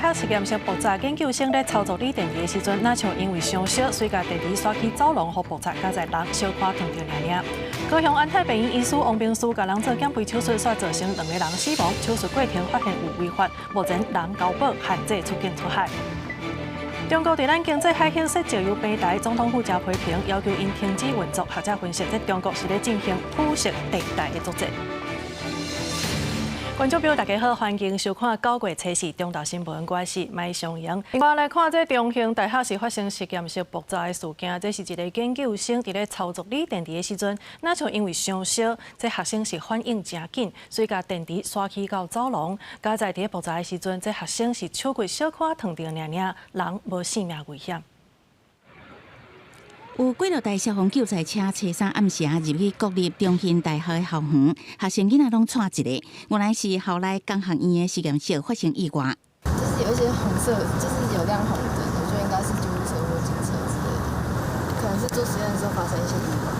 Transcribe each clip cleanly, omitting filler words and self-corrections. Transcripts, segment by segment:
學實驗室爆炸，研究生咧操作鋰電池的時陣，若像因為傷燒，所以共電池徙去走廊，予爆炸，佳哉人小可燙著爾爾。高雄安泰病院醫師王明書共人做減肥手術，煞造成兩个人死亡，手術過程發現有違法，目前人交保限制出境出海。中國佇咱經濟海域設石油平台，總統府才批評，要求𪜶停止運作。學者分析，這中國是咧進行灰色地帶的作戰。觀眾朋友，大家好，歡迎收看九月初四中晝新聞，我是麥尚瑩。我來看這中興大學是發生實驗室爆炸的事件，這是一个研究生佇咧操作鋰電池的時陣，若像因為傷燒，這學生是反應誠緊，所以共電池徙去到走廊。佳哉佇咧爆炸的時陣，這學生是手骨小可燙著爾爾，人無性命危險。有幾落台消防救災車，初三暗時入去國立中興大學的校園，學生囡仔攏掣一个，原來是校內工學院的實驗室發生意外。就是有一些紅色，就是有亮紅燈，我覺得應該是救護車或警車之類的，可能是做實驗的時候發生一些意外。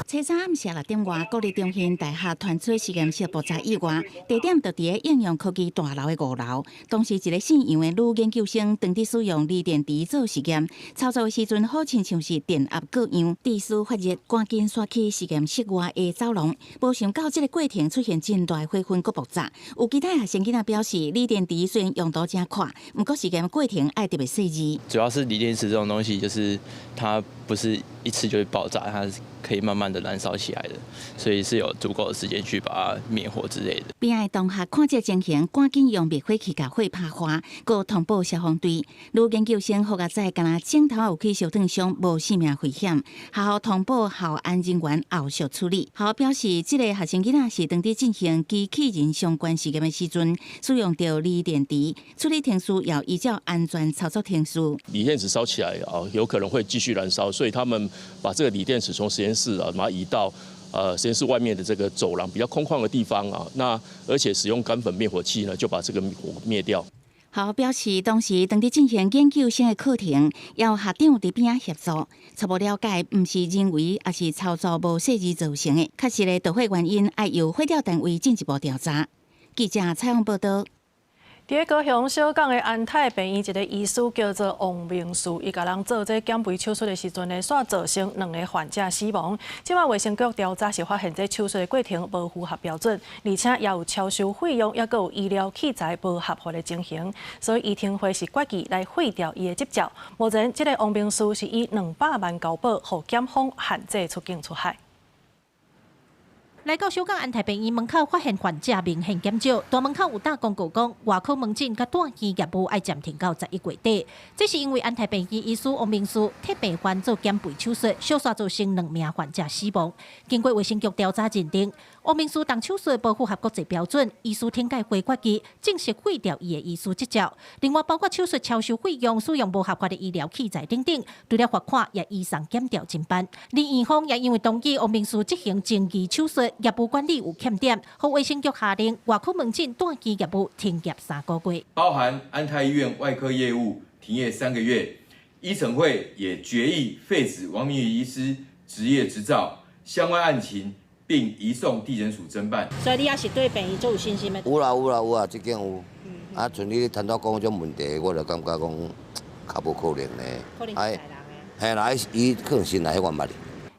初三暗時6點外，國立中興大學傳出實驗室爆炸意外，地點就佇咧應用科技大樓的五樓。當時一个姓楊的女研究生，當佇使用鋰電池做實驗，操作的時陣好親像是電壓過量，致使發熱，趕緊徙去實驗室外的走廊。無想到這个過程出現真大火雲閣爆炸。有其他學生囡仔表示，鋰電池雖然用途誠闊，毋過實驗過程愛特別細緻。主要是鋰電池這種東西，就是它不是一次就會爆炸，它是可以慢慢的燃燒起來的，所以是有足夠的時間去把它滅火之類的。邊仔的同學看這情形，趕緊用滅火器共火拍花，閣通報消防隊。女研究生好佳哉，敢若指頭有去燒燙傷，無性命危險。學校通報校安人員後續處理。學校表示，這个學生囡仔是當佇進行機器人相關實驗的時陣，使用著鋰電池，處理程序要依照安全操作程序。鋰電池燒起來啊，有可能會繼續燃燒，所以他們把這個鋰電池從實驗室啊，把它移到實驗室外面的這個走廊比較空曠的地方啊。那而且使用乾粉滅火器呢，就把這個火滅掉。學校表示，當時當佇進行研究生的課程，由學長佇邊仔協助，初步了解，毋是人為，抑是操作無細緻造成的。確實的導火原因，愛由火調單位進一步調查。記者採訪報道。佇咧高雄小港的安泰病院，一个醫師叫做王明樹，伊共人做這減肥手術的時陣呢，煞造成兩个患者死亡。這擺衛生局調查是發現，這手術的過程無符合標準，而且也有超收費用，抑閣有醫療器材無合法的情形，所以醫懲會是決議來廢掉伊的執照。目前，這个王明樹是以200萬交保，予檢方限制出境出海。來到小港安泰病院門口，發現患者明顯減少。大門口有貼公告講，外科門診佮住院業務愛暫停到11月底。這是因為安泰病院醫師王明書替病患做減肥手術，小煞造成兩名患者死亡。經過衛生局調查認定，王明書動手術無符合國際標準，醫師懲戒會決議正式廢掉伊的醫師執照。另外，包括手術超收費用、使用無合法的醫療器材等等，除了罰款，也移送檢調偵辦。而院方也因為同意王明書執行爭議手術，業務管理有欠點，予衛生局下令外科門診住院業務停業3個月。包含安泰醫院外科業務停業3個月，醫懲會也決議廢止王明宇醫師執業執照，相關案情並移送地檢署偵辦。所以你也是對病院足有信心的？有啦有啦有啊，這間有。啊，像你頭拄講這種問題，我就感覺講較無可能咧。可能是害人的。嘿啦，伊可能先來我毋捌。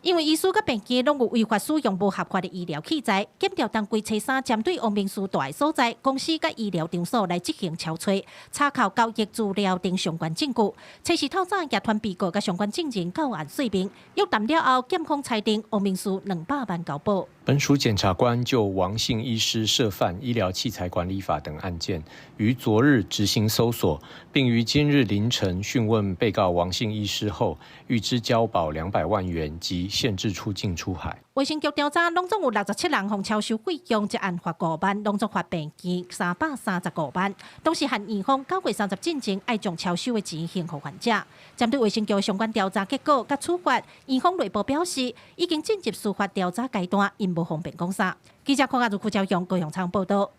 因為醫師佮病院攏有違法使用無合法的醫療器材，檢調單位初三針對王明書蹛的所在公司佮醫療場所來執行抄揣，查扣交易資料等相關證據。初四透早也傳被告佮相關證人到案說明，約談了後，檢方裁定王明書200萬交保。本署檢察官就王姓醫師涉犯醫療器材管理法等案件，於昨日執行搜索，並於今日凌晨訊問被告王姓醫師後，諭知交保200萬元及限制出境出海。衛生局調查，攏總有67人予超收費用，一案罰5萬，攏總罰病院335萬。當時限院方9月30進前愛將超收的錢還予患者。針對衛生局相關調查結果佮處罰，院方內部表示已經進入司法調查階段，𪜶無方便講啥。記者鄺亞如、柯昭雄、高雄採訪報導。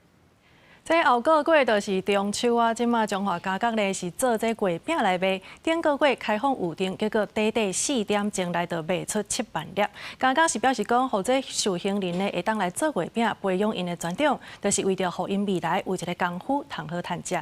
這後個月就是中秋啊！這馬彰化加工咧是做這月餅來賣，頂個月開放預訂，結果短短4點鐘內就賣出7萬粒。加工是表示講，予這壽星人呢會當來做月餅，培養𪜶的專長，就是為著予𪜶未來有一个功夫通好趁食。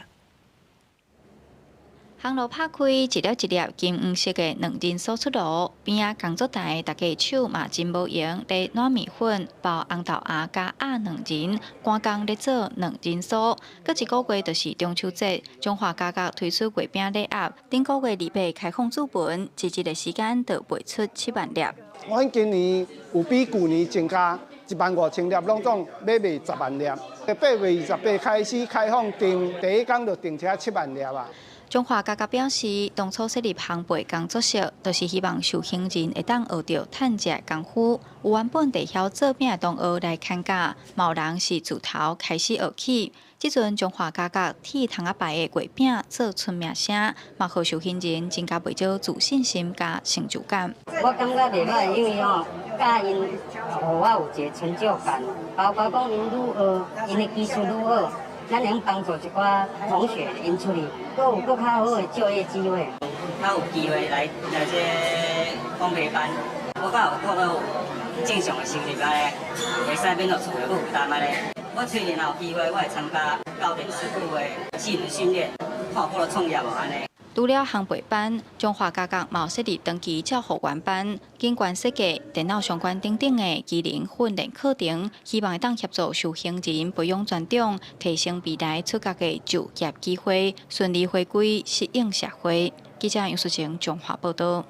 烘爐拍開，一粒一粒金黃色的卵仁酥出爐，邊仔工作台大家手嘛真無閒，咧撋麵粉、包紅豆芽佮壓卵仁，趕工咧做卵仁酥。閣一個月就是中秋節，中華家家推出月餅禮盒，頂個月28開放注文，一日的時間就賣出7萬粒。阮今年有比舊年增加1萬5千粒，攏總欲賣10萬粒。8月28開始開放訂，第一工就訂車7萬粒啊。中華家家表示，當初設立烘焙工作室，就是希望受刑人會當學著趁食功夫。有原本就曉做餅的同學來參加，嘛有人是自頭開始學起。這陣中華家家鐵窗仔牌的月餅做出名聲，嘛予受刑人增加袂少自信心佮成就感。我感覺袂䆀，因為吼教𪜶，予我有一个成就感，包括講𪜶愈學，𪜶的技術愈好。咱能幫助一寡同學𪜶出去，閣有閣較好的就業機會。較有機會來來這烘焙班，我較有較有正常的收入按呢，袂使免予厝的負擔按呢。我雖然有機會，我會參加教練師傅的技能訓練，看有法度創業無按呢。除了烘焙班，中華家家嘛有設立長期照護員班、景觀設計、電腦相關等等的技能訓練課程，希望會當協助受刑人培養專長，提升未來出獄的就業機會，順利回歸適應社會。記者楊淑晴中華報道。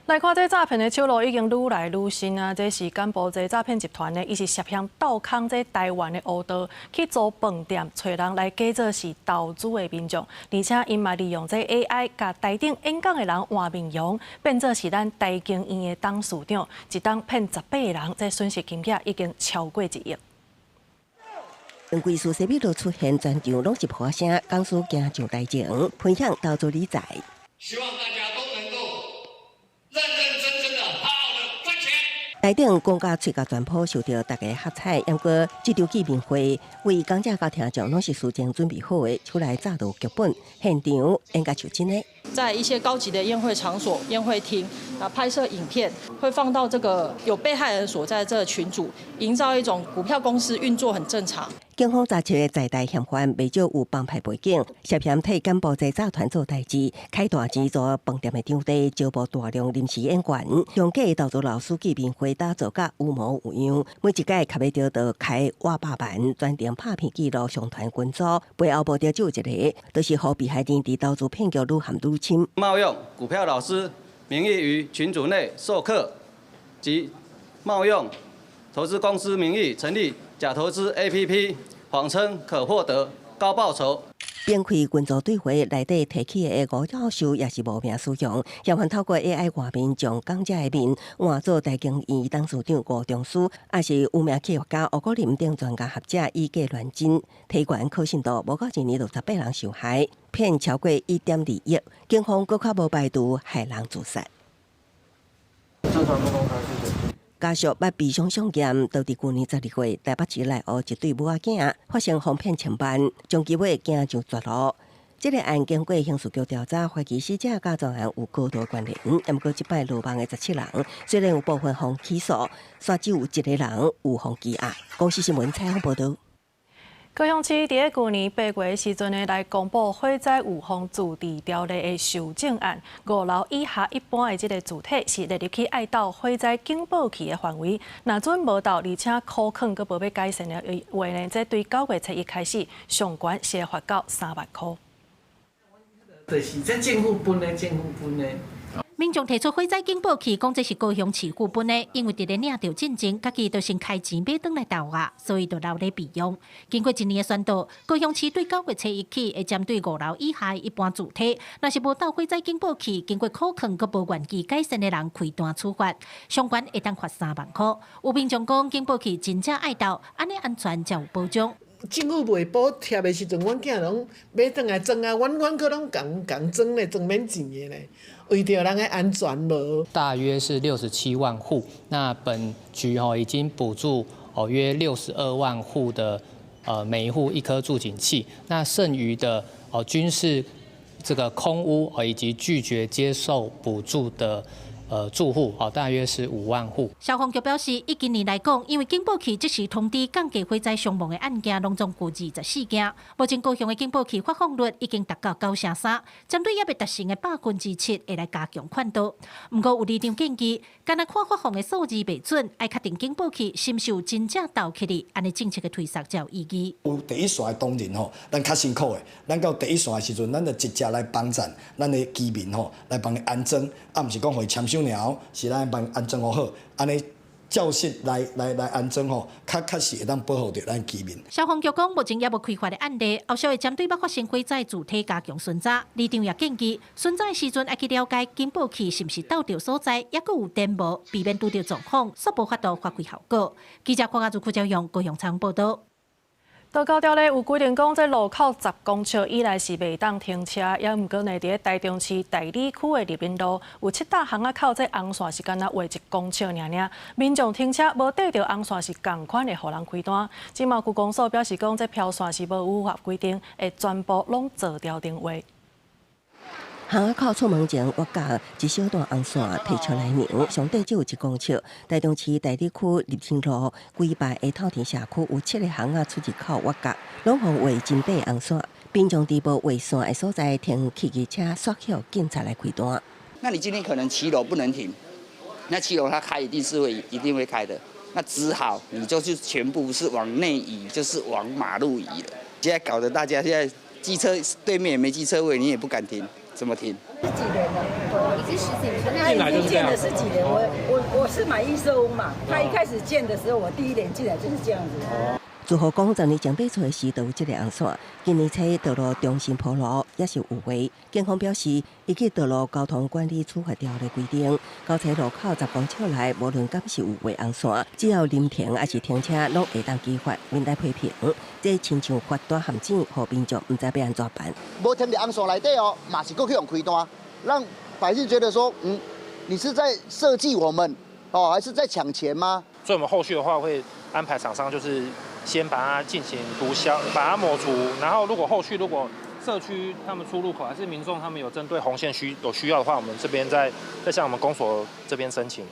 來看這詐騙的手路已經愈來愈新啊！這是柬埔寨詐騙集團呢，伊是涉嫌盜空這台灣的烏道，去租飯店，揣人來假做是投資的民眾，而且𪜶嘛利用這 AI，共台頂演講的人換面容，變做是咱台經院的董事長，一冬騙18個人，這損失金額已經超過1億。兩櫃事西米露出現，全場攏是破聲，講師行上台前，分享投資理財。希望大家都能夠認認真真的好好的賺錢。台頂講甲喙甲全破，受著大家喝彩。毋過，這場見面會為講者佮聽眾攏是事前準備好的，出來早就有劇本，現場演甲像真的。在一些高級的宴會場所、宴會廳啊，拍攝影片，會放到這個有被害人所在這個群組，營造一種股票公司運作很正常。警方查緝的在台嫌犯，袂少有幫派背景，涉嫌替柬埔寨詐團做代誌，開大錢租飯店的場地，招募大量臨時演員，用假投資老師見面會打造甲有模有樣，每一屆合約著都開倚百萬，專程拍片記錄上傳群組，背後目的只有一个，就是予被害人佇投資騙局愈陷愈深。冒用股票老師名義於群組內授課，及冒用投資公司名義成立假投資 APP，謊稱可獲得高報酬。展開群組對話內底提起的吳教授也是無名使用，嫌犯透過 AI 畫面將講者的面換做台經院董事長吳中書，也是有名企業家吳國林等專家學者以假亂真，提懸可信度無夠一年就18人受害，騙超過1.2億，警方閣較無排除害人自殺。家屬捌悲傷相驗，就佇舊年12月，台北市內湖一對母仔囝發生哄騙千萬，將其尾行上絕路。這个案經過刑事局調查，懷疑死者佮專案有高度關聯。毋過這擺落網的17人，雖然有部分予起訴，煞只有一个人有予羈押。公視新聞採訪報導。高雄市佇咧舊年8月時陣呢，來公布火災預防自治條例的修正案。五樓以下一般的這个住宅是列入去愛鬥火災警報器的範圍。若準無鬥，而且箍囥閣無欲改善的話呢，這對9月初1開始，上懸是會罰到3萬箍。就是這政府分的，政府分的。民眾提出火災警報器，講這是高雄市府分的，因為佇咧領著進前，家己就先開錢買轉來投啊，所以就留咧備用。經過一年的宣導，高雄市對9月初1起，會針對五樓以下一般住宅，若是無鬥火災警報器，經過箍囥閣無願意改善的人開單處罰，上懸會當罰3萬箍。有民眾講，警報器真正愛鬥，按呢安全才有保障。政府袂補貼的時陣，阮囝攏買轉來裝啊，阮閣攏共共裝咧，裝免錢的咧，為著人的安全無。大約是67萬戶，那本局吼已經補助哦約62萬戶的，每一戶一顆住警器，那剩餘的哦均是這個空屋哦以及拒絕接受補助的住戶哦，大約是5萬戶。消防局表示，以今年來講，因為警報器即時通知降低火災傷亡的案件，攏總有24件。目前高雄的警報器發放率已經達到93%，針對猶未達成的7%，會來加強勸導。毋過有里長建議，干焦看發放的數字袂準，愛確定警報器是毋是有真正導起來，按呢政策的推捒才有意義。有第一線的同仁吼，咱較辛苦的，咱到第一線的時陣，咱就直接來幫贊咱的居民吼，來幫伊安裝，啊，毋是講予伊簽收爾，是咱幫安裝予好，按呢照實來安裝吼，較確實會當保護著咱居民。消防局講，目前猶無開罰的案例，後續會針對欲發生火災主體加強巡查。里長也建議，巡查的時陣愛去了解警報器是毋是到著所在，猶閣有電無，避免拄著狀況，煞無法度發揮效果。記者郭家祖、柯昭勇、高雄採訪報導。道交條例有規定講，這路口10公尺以內是袂當停車。也毋過呢，佇咧台中市大里區的立民路，有七搭巷仔口，這紅線是干焦畫1公尺爾爾，民眾停車無綴著紅線是仝款會予人開單。這馬區公所表示講，這標線是無符合規定，會全部攏做調整畫。巷仔口出門前，我架一小段紅線提出來量，上短只有1公尺。台中市大里區立新路規排的透天社區有七個巷仔出入口挖角，攏予畫真短紅線。民眾佇無畫線的所在停汽機車，煞予警察來開單。那你今天可能騎樓不能停，那騎樓它開一定是會一定會開的，那只好你就是全部是往內移，就是往馬路移了。現在搞得大家現在機車對面也沒機車位，你也不敢停。怎麼停？是幾年了？已經十幾年。那已經建的是幾年？我是買預售屋嘛。他一開始建的時候，我第一年進來就是這樣子。住戶講，十年前買厝的時就有這個紅線，今年初道路重新鋪路也是有畫。警方表示，依據道路交通管理處罰條例規定，交叉路口10公尺內，無論敢是有畫紅線，只要臨停抑是停車，攏會當依法免來批評。這親像罰單陷阱，予民眾毋知欲按怎辦。無停佇紅線內底哦，嘛是閣去予開單，讓百姓覺得說，你是在設計我們，哦，還是在搶錢嗎？所以，我們後續的話會安排廠商，就是先把它進行塗銷，把它抹除。然後，如果後續如果社區他們出入口還是民眾他們有針對紅線有需要的話，我們這邊再向我們公所這邊申請。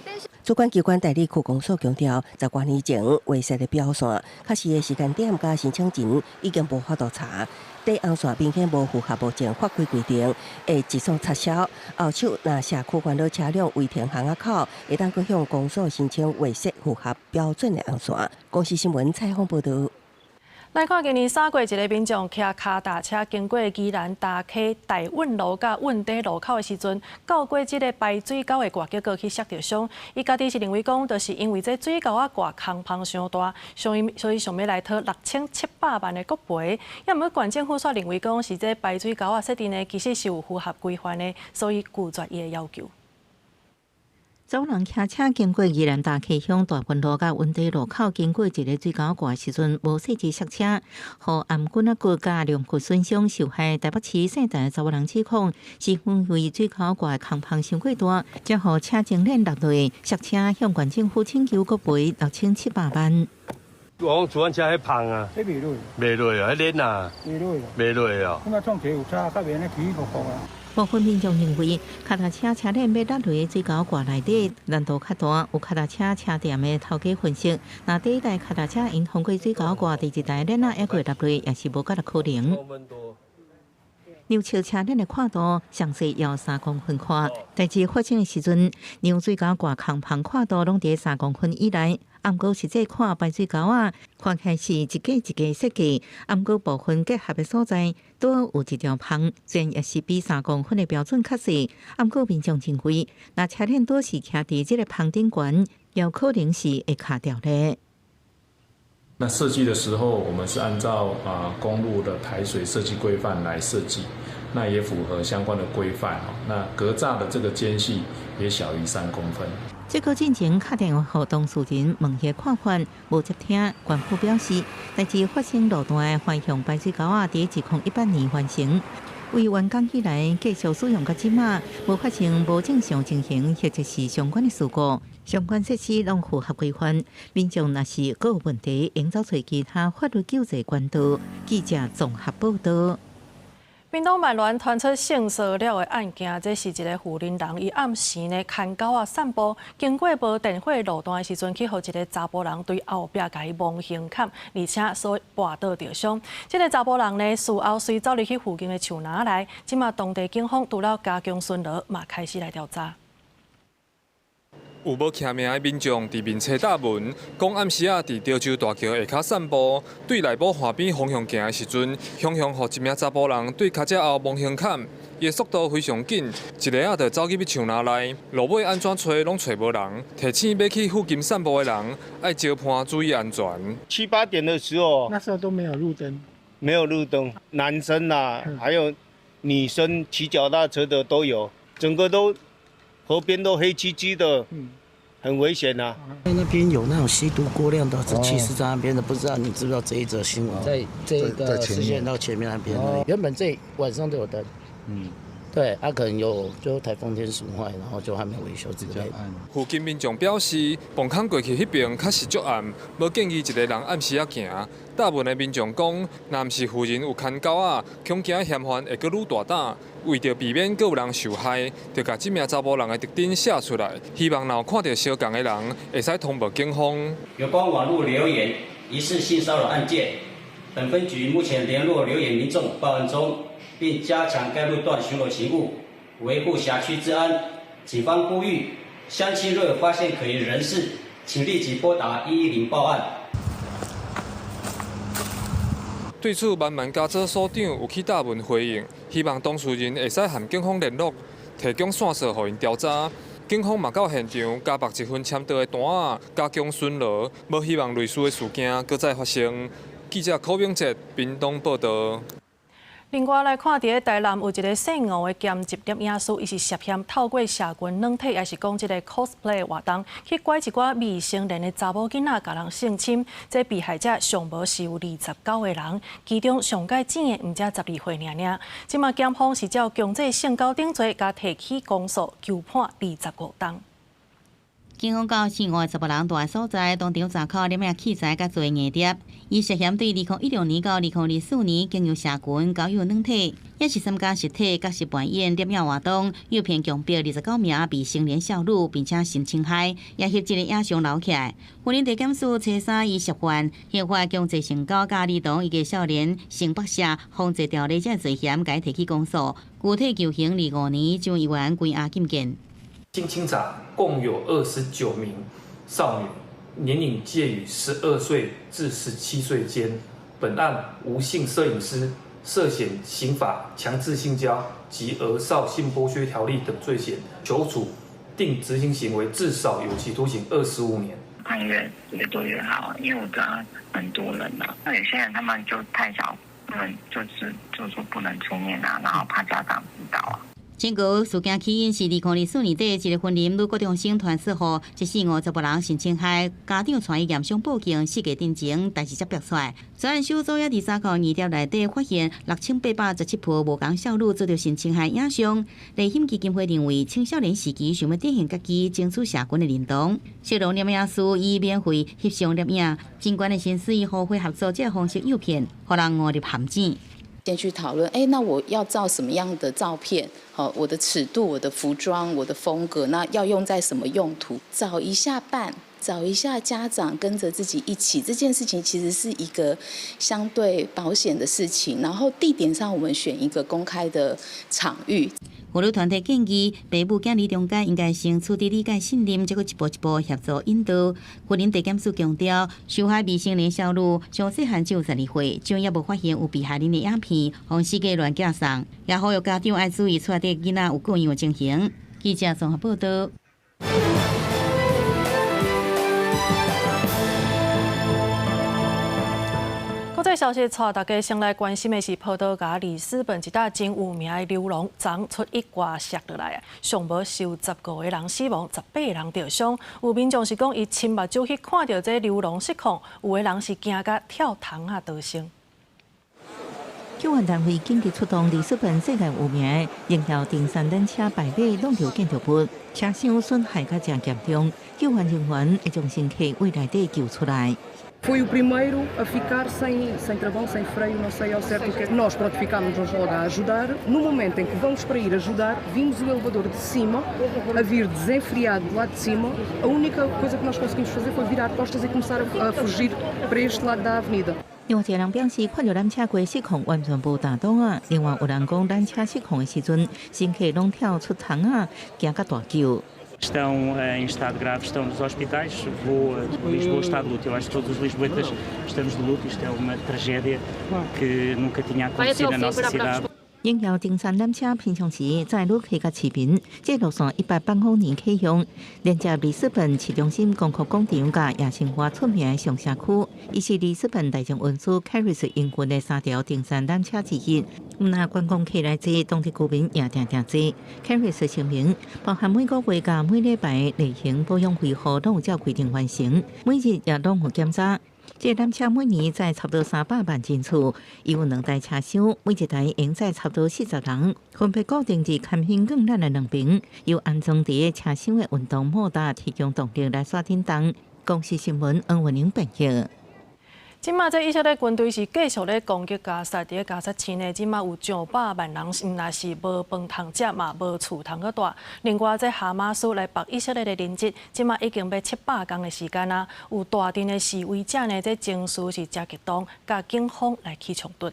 主管機關大里區公所強調，10多年前畫設的標線，確實的時間點佮申請人已經無法度查。短紅線明顯無符合目前法規規定，會一掃撤銷。後續若社區煩惱車輛違停巷仔口，會當閣向公所申請畫設符合標準的紅線。公視新聞採訪報導。來看今年3月，一个民眾騎跤踏車經過宜蘭大溪大運路佮運底路口的時陣，到過這个排水溝的蓋，結果去摔著傷。伊家己是認為講，就是因為這水溝仔蓋空縫傷大，所以想欲來討6700萬的國賠。也毋過縣政府煞認為講，是這排水溝仔設定的其實是有符合規範的，所以拒絕伊的要求。查某人騎車經過宜蘭大溪鄉大運路佮溫底路口，經過一个水溝蓋時陣，無細緻剎車，予頷頸仔骨佮龍骨損傷。受害台北市姓陳的查某人指控，是因為水溝蓋空縫傷過大，才予車前輪落落剎車，向縣政府請求國賠6700萬。我講坐阮車彼縫啊，彼袂落，袂落啊，彼鏈啊，袂落，袂落啊。咁啊，創起有差，較袂按呢起起伏伏啊。部分民眾認為，跤踏車車鏈欲落落水溝蓋內底難度較大。有跤踏車車店的頭家分析，若第一台跤踏車𪜶通過水溝蓋，第二台鏈仔猶閣會落落，也是無幾若可能。量測車鏈的闊度，詳細要3公分寬。代誌發生的時陣，量水溝蓋空縫闊度攏佇3公分以內。毋過實際看排水溝仔，看起來是一格一格設計，毋過部分結合的所在都有一條縫，雖然也是比3公分的標準較細。毋過民眾認為，若車鏈拄是徛佇這个縫頂懸，有可能是會卡掉咧。那設計的時候，我們是按照公路的排水設計規範來設計，那也符合相關的規範。那格柵的這個間隙也小於3公分。這個進前敲電話予當事人問伊看法，無接聽。縣府表示，代誌發生路段的環向排水溝仔，佇2018年完成，為完工以來繼續使用到這馬，無發生無正常情形或者是相關的事故，相關設施攏符合規範。民眾若是閣有問題，應走揣其他法律救濟管道。記者綜合報導。屏東麥巒傳出性騷擾的案件，這是一个婦人人，伊暗時呢牽狗仔散步，經過無電火路段的時陣，去予一个查埔人對後壁共伊摸胸坎，而且所跋倒著傷。這个查埔人呢，事後隨走入去附近的樹林內，這馬當地警方除了加強巡邏，嘛開始來調查。有無記名的民眾佇面冊貼文，講暗時仔佇潮州大橋下跤散步，對內埔岸邊方向行的時陣，雄雄予一名查埔人對跤脊後摸胸坎，伊的速度非常緊，一下仔就走入去樹林內，路尾按怎揣攏揣無人。提醒欲去附近散步的人，愛相伴注意安全。七八點的時候，那時候都沒有路燈，沒有路燈，男生啊，還有女生騎腳踏車的都有，整個都河邊都黑漆漆的。很危險啊！那邊有那種吸毒過量的，其實在那邊的，不知道你知不知道這一則新聞？在這個視線到前面那邊，原本這晚上都有燈，對，他可能有就颱風天損壞，然後就還沒維修之類的。附近民眾表示，磅空過去彼邊確實足暗，無建議一个人暗時仔行。大部分的民眾講，若毋是婦人有牽狗仔，恐驚嫌犯會閣愈大膽。為著避免閣有人受害，就共這名查埔人的特徵寫出來，希望若有看著相仝的人，會使通報警方。有關網路留言疑似性騷擾案件，本分局目前聯絡留言民眾報案中，並加強該路段巡邏勤務，維護轄區治安。警方呼籲鄉親若有發現可疑人士，請立即撥打110報案。對此，萬萬家所所長有去貼文回應，希望當事人會使和警方聯絡，提供線索予𪜶調查。警方嘛到現場加縛一份簽到的單仔，加強巡邏，無希望類似的事件閣再發生。記者柯明哲屏東報導。另外來看，佇咧台南有一个姓吳的兼職攝影師，伊是涉嫌透過社群軟體，抑是講這个 cosplay 活動，去拐一寡未成年的查某囡仔，共人性侵。這被害者上無是有29個人，其中上蓋淺的毋才12歲爾爾。這馬檢方是照強制性交等罪，共提起公訴，求判25冬。警方到姓吳的查埔人蹛的所在，當場查扣攝影器材佮做硬碟。伊涉嫌對2016年到2024年經由社群交友軟體，抑是參加實體角色扮演攝影活動，誘騙強迫29名未成年少女，並且性侵害，也翕這个影像留起來。雲林地檢署初三伊涉犯刑法強制性交佮兒童以及少年性剝削防治條例這罪嫌，共伊提起公訴，具體求刑25年，將依原關押禁見。經清查，共有29名少女，年齡介於12歲至17歲間。本案吳姓攝影師涉嫌刑法強制性交及兒少性剝削條例等罪嫌，求處定執行刑為至少有期徒刑25年。判越越多越好，因為我知道很多人啦，那有些人他們就太小，他們就是就說不能出面啊，然後怕家長知道啊。這個事件起因是2024年底，一个雲林女高中生傳說予一四五查埔人性侵害，家長帶伊驗傷報警，四月頂前代誌才爆出來。專案小組也佇查扣硬碟內底發現6817部無仝少女遭著性侵害影像。勵馨基金會認為，青少年時期想欲展現家己，爭取社群的認同。小龍攝影師以免費翕相攝影，真懸的薪水互惠合作，這个方式誘騙，予人誤入陷阱。先去討論，哎，那我要照什麼樣的照片？好，我的尺度、我的服裝、我的風格，那要用在什麼用途？找一下伴，找一下家長，跟着自己一起，這件事情其實是一個相對保險的事情。然後地點上，我們選一個公開的場域。婦女團體建議，爸母囝兒中間應該先取得理解信任，再閣一步一步協助引導。雲林地檢署強調，受害未成年少女上細漢只有12歲，將猶無發現有被害人的影片，予四界亂寄送，也呼籲家長愛注意厝內底囡仔有各樣的情形。記者綜合報導。國際消息，帶大家先來關心的是葡萄牙里斯本一搭真有名的流浪昨出意外摔落來啊，上無受15個人死亡，18個人著傷。有民眾是講，伊親目睭去看著這流浪失控，有的人是驚甲跳窗仔逃生。救援單位緊急出動里斯本世界有名的榮耀登山纜車排尾挵著建築物，車廂損害較誠嚴重，救援人員會將乘客佇內底救出來。 Foi o primeiro a ficar sem travão, sem freio, não sei ao certo o que é. Nós, pronto, ficámos logo a ajudar. No momento em que vamos para ir ajudar, vimos o elevador de cima a vir desenfreado lá de cima. A única coisa que nós conseguimos fazer foi virar costas e começar a fugir para este lado da avenida. 另外一个人表示，看著纜車過失控，完全無彈擋啊。另外有人講，纜車失控的時陣，乘客攏跳出窗仔，驚甲大叫。 Estão em estado grave, estão nos hospitais. Lisboa está de luto. Eu acho que todos os lisboetas estamos de luto. Isto é uma tragédia que nunca tinha acontecido na nossa cidade. 榮耀登山纜車平常時載旅客佮市民，這路線185年啟用，連接里斯本市中心光復廣場佮夜生活出名的上社區，伊是里斯本大眾運輸 Carris 營運的三條登山纜車之一。毋但觀光客來坐，當地居民也定定坐。Carris 聲明，包含每個月佮每禮拜例行保養維護攏有照規定完成，每日也攏有檢查。這纜車每年載差不多300萬人次，伊有兩台車廂，每一台會載差不多40人，分別固定佇牽引鋼纜的兩邊，由安裝佇車廂的運動摩打提供動力來煞振動。公視新聞黃文玲編譯。這馬這以色列軍隊是繼續咧攻擊加薩，佇咧加薩市內，這馬有上百萬人，毋但是無飯通食嘛，無厝通去蹛。另外，這哈馬斯來縛以色列的人質，這馬已經欲700工的時間啊，有大陣的示威者呢，這情緒是誠激動，佮警方來起衝突。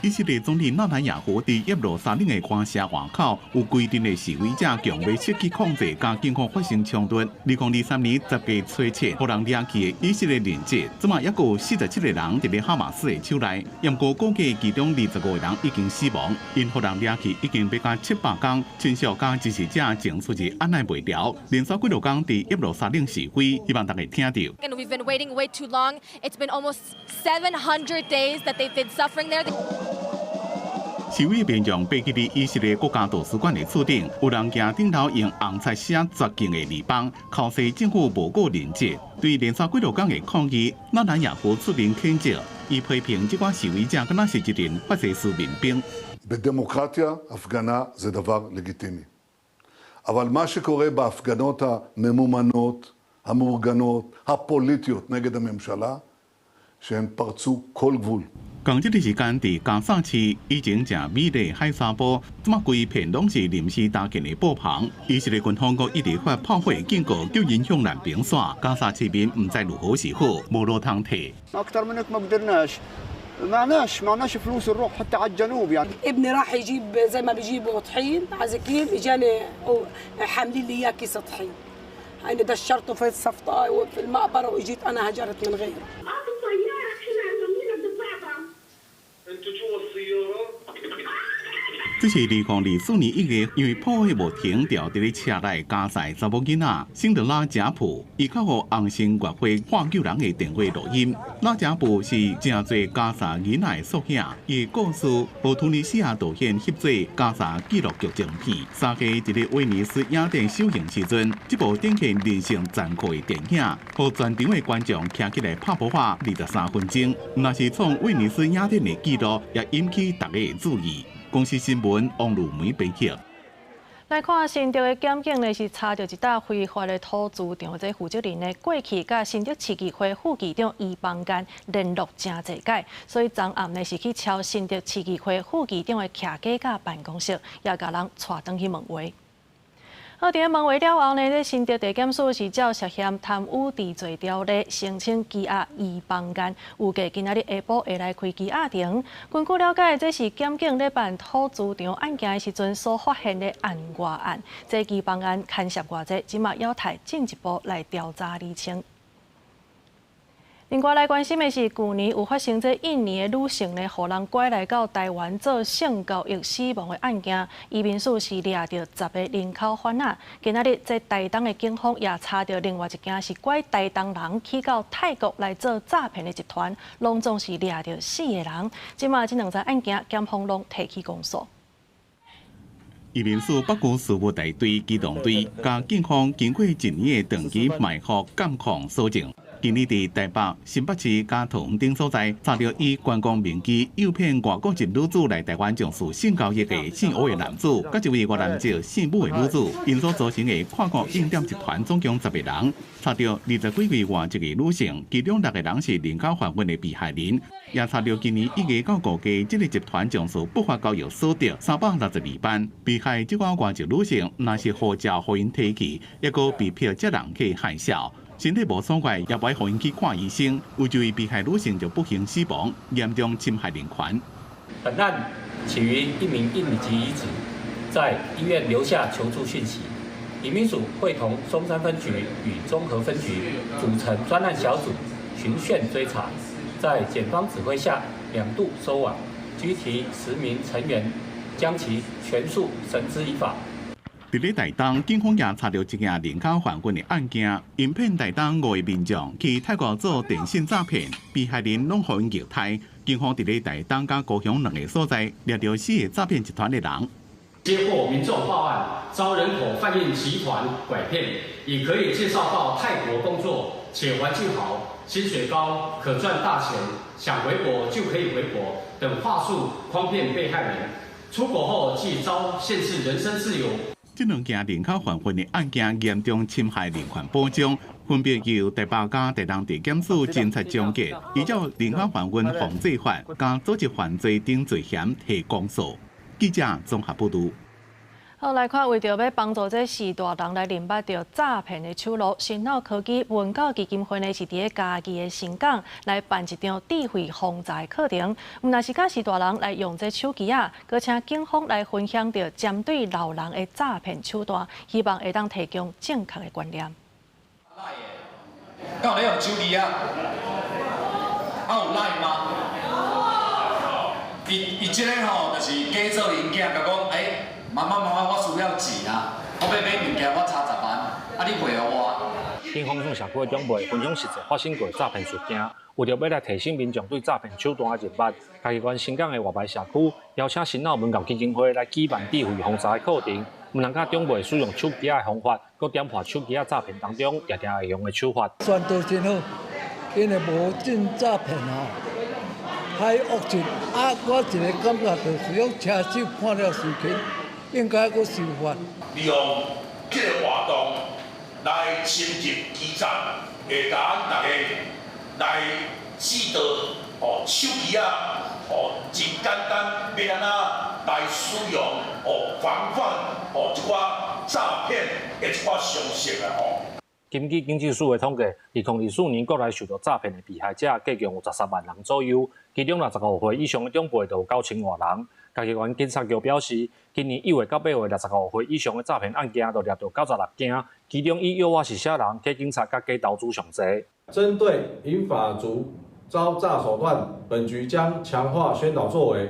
以色列總理納坦雅胡佇耶路撒冷的官舍外口，有規陣的示威者強欲設去控制，佮警方發生衝突。2023年10月初7，予人掠去的以色列人質，這馬猶閣有47個人佇咧哈馬斯的手內。毋過估計其中25個人已經死亡。𪜶予人掠去已經欲到700工，親屬佮支持者情緒是按捺袂牢，連續幾落工佇耶路撒冷示威，希望大家聽著。 And we've been waiting way too long. It's been almost 700 days that they've been suffering there. 示威民眾爬去佇以色列國家圖書館的厝頂，有人行頂頭用紅彩寫絕境的字板，哭訴政府無顧人質。對連續幾落工的抗議，納坦雅胡出面譴責，伊批評這寡示威者敢若是一陣法西斯民兵。 בדמוקרטיה הפגנה זה דבר לגיטימי. אבל מה שקורה בהפגנות הממומנות, המאורגנות, הפוליטיות נגד הממשלה, שהן פרצו כל גבול. 仝這个時間，佇加薩市以前誠美麗海沙埔，這馬規片攏是臨時搭建的布棚。以色列軍方閣一直發炮火警告，叫𪜶向南邊徙。加薩市民毋知如何是好，無路通退。 اكثر من هيك ما قدرناش معناش معناش فلوس نروح حتى على الجنوب يعني. ابني راح يجيب زي ما بيجيبوا طحين عزكيم، اجاني حاملين لي اياه كيس طحين. انا دشرته في الصفطه وفي المقبره واجيت انا هجرت من غيره. انتوا جوا السياره؟ 這是2024年1月，因為炮火無停，牢佇咧車內加薩查某囡仔聖德拉賈普，伊敲予紅新月會挽救人的電話錄音。拉賈普是誠濟加薩囡仔的縮影，伊的故事予突尼西亞導演翕做加薩紀錄劇情片。3月佇咧威尼斯影展首映時陣，這部展現人性殘酷的電影，予全場的觀眾徛起來拍噗仔23分鐘。若是創威尼斯影展的紀錄，也引起大家的注意。公視新聞王如梅編輯。來看新竹的檢警呢，是查著一棟非法的土輜場，這負責人呢過去佮新竹市議會副議長余邦幹聯絡誠濟擺，所以昨暗呢是去敲新竹市議會副議長的徛家佮辦公室，也共人帶轉去問話。好，佇咧問話了後呢，這新竹地檢署是照涉嫌貪污治罪條例申請羈押余邦幹，預計今仔日下晡會來開羈押庭。根據了解，這是檢警咧辦土輜場案件的時陣所發現的案外案。這余邦幹牽涉偌濟，這馬猶待進一步來調查釐清。另外來關心的是，舊年有發生這印尼的女性呢，予人拐來到台灣做性交易死亡的案件，移民署是掠著10個人口販仔。今仔日這台東的警方也查著另外一件是拐台東人去到泰國來做詐騙的集團，攏總是掠著四個人。這馬這兩樁案件，檢方攏提起公訴。移民署北區事務大隊機動隊佮警方經過一年的長期埋伏監控搜證。今年佇台北新北市佮桃園等所在，查著以觀光名義誘騙外國籍女子來台灣從事性交易的姓歐的男子，佮一位越南籍姓武的女子，𪜶所組成的跨國應點集團總共10個人，查著20幾位外籍的女性，其中6個人是人口販運的被害人，也查著今年1月到5月，這个集團從事不法交易所得362萬。被害這寡外籍女性，若是護照予𪜶提去，抑閣被迫接人去害潲。身體無爽快，也無愛予𪜶去看醫生。有一位被害女性就不幸死亡，嚴重侵害人權。本案起於一名印尼籍女子在醫院留下求助訊息，移民署會同松山分局與中和分局組成專案小組循線追查，在檢方指揮下兩度收網，拘提10名成員，將其全數繩之以法。佇咧台東，警方也查著一件人口販運的案件，𪜶騙台東5個民眾去泰國做電信詐騙，被害人攏予𪜶虐待。警方佇咧台東佮高雄兩個所在，掠著四个詐騙集團的人。接獲民眾報案，遭人口販運集團拐騙，以可以介紹到泰國工作，且環境好、薪水高、可賺大錢，想回國就可以回國等話術誆騙被害人。出國後即遭限制人身自由。這兩件人口販運的案件嚴重侵害人權保障，分別由台北佮台東地檢署偵查終結，依照人口販運防制法佮組織犯罪等罪嫌提公訴。記者綜合報導。好，來看，為著欲幫助這序大人來認捌著詐騙的手路，新腦科技文教基金會呢是佇咧嘉義的盛港來辦一場智慧防詐的課程。毋但是教序大人來用這手機仔，閣請警方來分享著針對老人的詐騙手段，希望會當提供正確的觀念。敢有咧用手機啊？啊有 LINE 嗎？伊伊這个吼，就是假做𪜶囝，共講，欸，媽媽媽媽，我需要錢啊！我欲買物件，我差10萬，啊你匯予我。警方向社區的長輩分享實際發生過詐騙事件，為著欲來提醒民眾對詐騙手段的認捌，嘉義縣盛港的外屄社區邀請新腦文教基金會來舉辦智慧防詐的課程，毋但教長輩使用手機的方法，閣點破手機仔詐騙當中定定會用的手法。宣導真好，因為無進詐騙吼，歹惡質啊！我一个感覺就是講車手看了受氣。應該閣修法。利用這个活動來深入基層，會共大家來指導哦，手機仔哦，真簡單，欲按怎來使用哦，防範哦，這寡詐騙的這寡常識啊吼。根據警政署的統計，2024年國內受著詐騙的被害者，計共有13萬人左右，其中65歲以上的長輩就有9000外人。嘉義縣警察局表示，今年1月到8月，65歲以上的詐騙案件就掠著96件，其中以誘惑熟人、假警察佮假投資上濟。針對銀髮族遭詐手段，本局將強化宣導作為，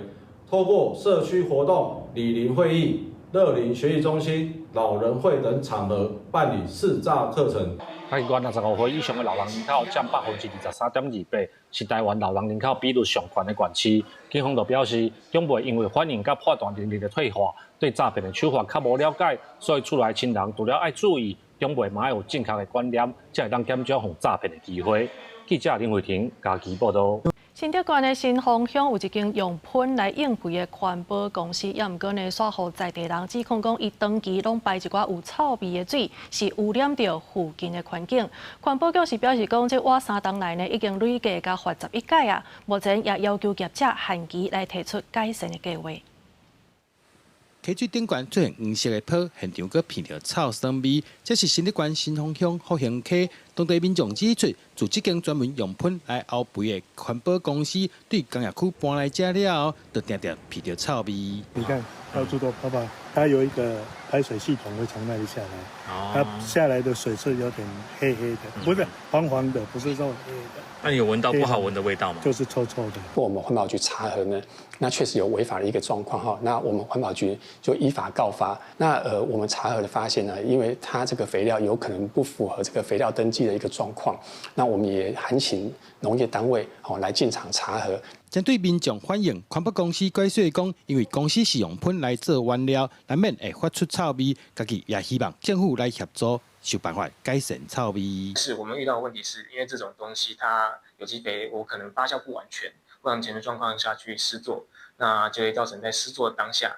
透過社區活動、里鄰會議、樂齡學習中心、老人會等場合辦理識詐課程。嘉義縣65歲以上的老人人口佔23.28%，是台灣老人人口比率上懸的縣市。警方就表示，長輩因為反應佮判斷能力的退化，對詐騙的手法較無了解，所以厝內親人除了愛注意，長輩嘛愛有正確的觀念，才會當減少予詐騙的機會。記者林慧婷嘉義報導。新竹縣的新豐鄉有一間用噴來應肥的環保公司，也毋過呢，煞予在地人指控講，伊長期攏排一寡有臭味的水，是污染著附近的環境。環保局是表示講，這倚3冬來呢，已經累計共罰11擺啊。目前也要求業者限期來提出改善的計畫。溪水頂懸出現黃色的泡，現場閣鼻著臭酸味。這是新竹縣新豐鄉福興溪，當地民眾指出，自這間專門用噴來漚肥的環保公司對工業區搬來遮了後，就定定鼻著臭味。你看，到處都泡泡，它有一個排水系統會從那裡下來，它下來的水是有點黑黑的，不是黃黃的，不是說黑的。那你有聞到不好聞的味道嗎？就是臭臭的。我們環保局查核呢，那確實有違法的一個狀況哈。那我們環保局就依法告發。那我們查核的發現呢，因為它這個肥料有可能不符合這個肥料登記的一個狀況，那我們也函請農業單位哦來進場查核。針對民眾反映，環保公司解釋講，因為公司是用噴來做原料，難免會發出臭味，家己也希望政府來協助。想辦法改善臭味。是我們遇到的問題，是因為這種東西，它有機肥我可能發酵不完全，不完全的狀況下去施作，那就會造成在施作當下，